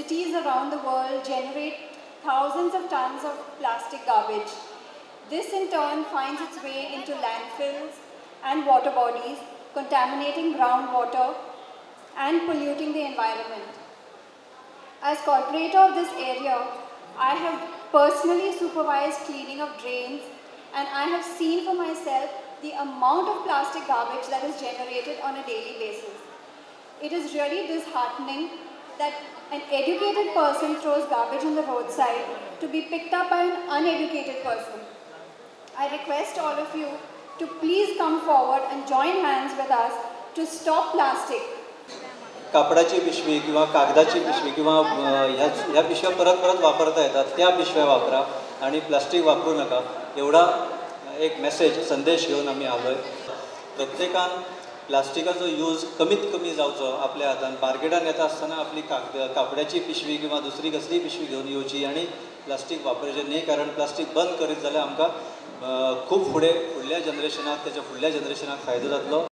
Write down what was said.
Cities around the world generate thousands of tons of plastic garbage. This in turn finds its way into landfills and water bodies, contaminating groundwater and polluting the environment. As corporator of this area, I have personally supervised cleaning of drains, and I have seen for myself the amount of plastic garbage that is generated on a daily basis. It is really disheartening that an educated person throws garbage on the roadside to be picked up by an uneducated person. I request all of you to please come forward and join hands with us to stop plastic. कापडाची पिशवी किंवा कागदाची पिशवी किंवा ह्या ह्या पिशव्या परत परत वापरता येतात, त्या पिशव्या वापरा आणि प्लास्टिक वापरू नका, एवढा एक मेसेज संदेश घेवन आमी आलोय. प्रत्येकान प्लास्टिकाचो यूज कमीत कमी जावचो. आपल्या हातान मार्केटान येता आसतना आपली कापडाची पिशवी किंवा दुसरी कसलीय पिशवी घेवन येवची आनी प्लास्टीक वापरचें न्ही, कारण प्लास्टीक बंद करीत जाल्यार आमकां खूब फुडें फुडल्या जनरेशनाक, तेच्या फुडल्या जनरेशनाक फायदो जातलो.